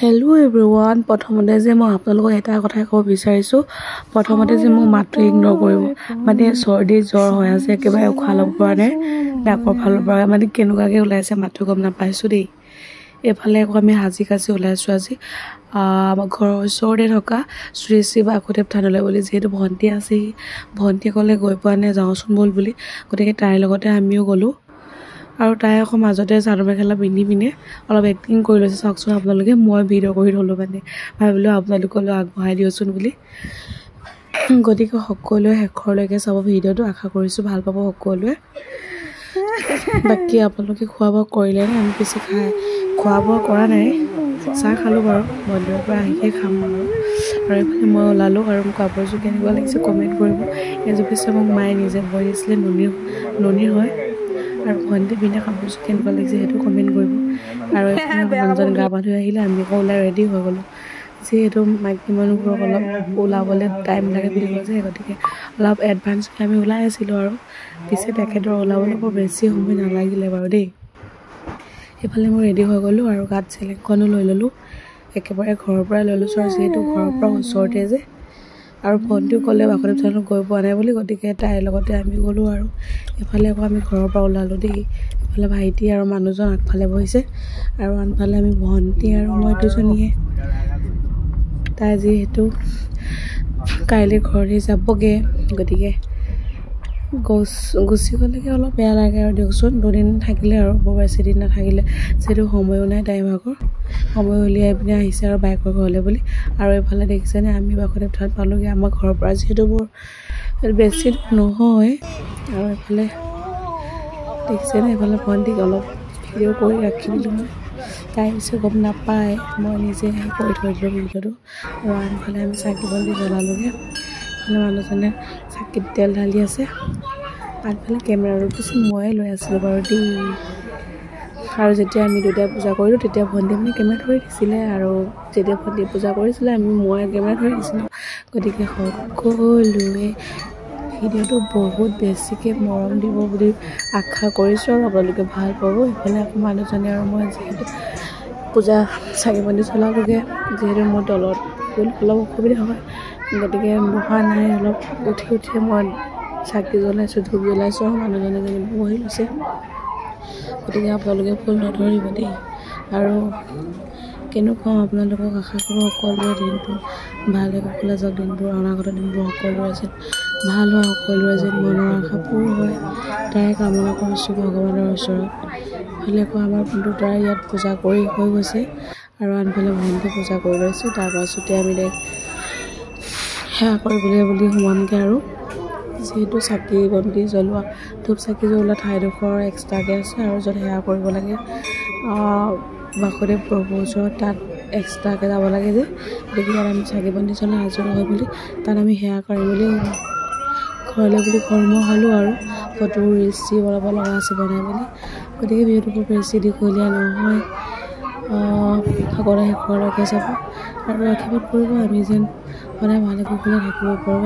Hello' everyone, প্ৰথমতে যে মই আপোনালোকক এটা কথাই ক'ব বিচাৰিছোঁ। প্ৰথমতে যে মোক মাতটো ইগন'ৰ কৰিব, মানে চৰ্দি জ্বৰ হৈ আছে, একেবাৰে উশাহ ল'ব পৰা নাই, নাকৰ ফালৰ পৰা মানে কেনেকুৱাকৈ ওলাইছে মাতটো গম নাপাইছোঁ দেই। এইফালে আকৌ আমি সাজি কাজি ওলাইছোঁ আজি আমাৰ ঘৰৰ ওচৰতে থকা শ্ৰী শ্ৰী বাসুদেৱ থানলৈ বুলি। যিহেতু ভণ্টি আছেহি, ভণ্টিয়ে ক'লে গৈ পোৱা নাই, যাওঁচোন ব'ল বুলি, গতিকে তাইৰ লগতে আমিও গ'লোঁ। আৰু তাই আকৌ মাজতে চাদৰ মেখেলা পিন্ধি পিনে অলপ এক্টিং কৰি লৈছে, চাওকচোন আপোনালোকে। মই ভিডিঅ' কৰি থ'লোঁ, মানে ভাবিলোঁ আপোনালোকলৈ আগবঢ়াই দিওঁচোন বুলি। গতিকে সকলোৱে শেষৰলৈকে চাব ভিডিঅ'টো, আশা কৰিছোঁ ভাল পাব সকলোৱে। বাকী আপোনালোকে খোৱা বোৱা কৰিলে নে? আমি পিছে খাই খোৱা বোৱা কৰা নাই, চাহ খালোঁ বাৰু, মন্দিৰৰ পৰা আহিয়ে খাম আৰু। আৰু এইফালে মই ওলালোঁ। আৰু মোৰ কাপোৰযোৰ কেনেকুৱা লাগিছে কমেণ্ট কৰিব। এইযোৰ পিছে মোক মায়ে নিজে বৈ দিছিলে, নুনিৰ হয়। আৰু ভণ্টি পিন্ধা কাপোৰযোৰ কেনেকুৱা লাগিছে সেইটো কমেণ্ট কৰিব। আৰু এইফালে মানুহজন গা পা ধুই আহিলে, আমি আকৌ ওলাই ৰেডি হৈ গ'লোঁ। যিহেতু মাইকী মানুহবোৰক অলপ ওলাবলৈ টাইম লাগে বুলি কয় যে, গতিকে অলপ এডভান্সকৈ আমি ওলাই আছিলোঁ। আৰু পিছে তেখেতৰ ওলাবলৈ বৰ বেছি সময় নালাগিলে বাৰু দেই। এইফালে মই ৰেডি হৈ গ'লোঁ আৰু গাত চেলেংখনো লৈ ল'লোঁ, একেবাৰে ঘৰৰ পৰাই লৈ লৈছোঁ। আৰু যিহেতু ঘৰৰ পৰা ওচৰতে যে, আৰু ভণ্টিও ক'লে বাসুদেৱ থানত গৈ পোৱা নাই বুলি, গতিকে তাইৰ লগতে আমি গ'লোঁ। আৰু এইফালে আকৌ আমি ঘৰৰ পৰা ওলালোঁ দেই। এইফালে ভাইটি আৰু মানুহজন আগফালে বহিছে আৰু আনফালে আমি ভণ্টি আৰু মই দুজনীয়ে। তাই যিহেতু কাইলৈ ঘৰলৈ যাবগৈ, গতিকে গুচি গ'লেগৈ অলপ বেয়া লাগে আৰু দিয়কচোন। দুদিন থাকিলে আৰু বৰ বেছি দিন নাথাকিলে, যিহেতু সময়ো নাই, তাইৰ ভাগৰ সময় উলিয়াই পিনে আহিছে আৰু বাইকৰ ঘৰলৈ বুলি। আৰু এইফালে দেখিছেনে, আমি বাসুদেৱ থান পালোঁগৈ। আমাৰ ঘৰৰ পৰা যিহেতু বৰ বেছি দূৰ নহয়। আৰু এইফালে দেখিছেনে, এইফালে ভণ্টিক অলপ ভিডিঅ' কৰি ৰাখি দিলোঁ মই, তাই পিছে গম নাপায়, মই নিজে কৰি থৈ দিলোঁ ভিডিঅ'টো। আৰু আনফালে আমি চাকি বন্তি জ্বলালোঁগৈ। এইফালে মানুহজনে চাকিত তেল ঢালি আছে, আনফালে কেমেৰাটো পিছে ময়ে লৈ আছিলোঁ বাৰু দেই। আৰু যেতিয়া আমি দুটাই পূজা কৰিলোঁ তেতিয়া ভণ্টিয়ে মানে কেমেৰা ধৰি দিছিলে, আৰু যেতিয়া ভণ্টিয়ে পূজা কৰিছিলে আমি মই কেমেৰা ধৰি দিছিলোঁ। গতিকে সকলোৱে ভিডিঅ'টো বহুত বেছিকৈ মৰম দিব বুলি আশা কৰিছোঁ আৰু আপোনালোকে ভাল পাব। ইফালে আকৌ মানুহজনে আৰু মই যিহেতু পূজা চাকি বন্তি জ্বলালোগৈ, যিহেতু মোৰ তলত অলপ অসুবিধা হয়, গতিকে বহা নাই, অলপ উঠি উঠি মই চাকি জ্বলাইছোঁ, ধূপ জ্বলাইছোঁ আৰু মানুহজনে যেনিবা বহি লৈছে। গতিকে আপোনালোকে ভুল নধৰিব দেই। আৰু কেনেকুৱা আপোনালোকক আশা কৰোঁ সকলোৰে দিনটো ভালে কুশলে যাওক, দিনবোৰ অনাগত দিনবোৰ সকলোৰে যেন ভাল হয়, সকলোৰে যেন মনৰ আশা পূৰ হয়, তাৰে কামনা কৰিছোঁ ভগৱানৰ ওচৰত। ইফালে আকৌ আমাৰ দুটাৰ ইয়াত পূজা কৰি হৈ গৈছে আৰু আনফালে ভণ্টি পূজা কৰি লৈছে। তাৰ পাছতে আমি সেৱা কৰিবলৈ বুলি সোমামগৈ। আৰু যিহেতু চাকি বন্তি জ্বলোৱা, ধূপ চাকি জ্বলোৱা ঠাইডোখৰ এক্সট্ৰাকৈ আছে, আৰু য'ত সেৱা কৰিব লাগে বাসুদেৱ প্ৰভুৰ ওচৰত তাত এক্সট্ৰাকৈ যাব লাগে যে, গতিকে ইয়াত আমি চাকি বন্তি জ্বলাই আজৰি হৈ বুলি তাত আমি সেৱা কৰিম বুলি ঘৰলৈ বুলি ঘৰমুৱা হ'লোঁ। আৰু ফটো ৰিলচ যি বনাব লগা আছে বনাই মেলি। গতিকে ভিডিঅ'টো বৰ বেছি দীঘলীয়া নহয়, সকলোৱে শেষৰলৈকে যাব আৰু আশীৰ্বাদ কৰিব আমি যেন সদায় ভালে কুশলে থাকিব পাৰোঁ।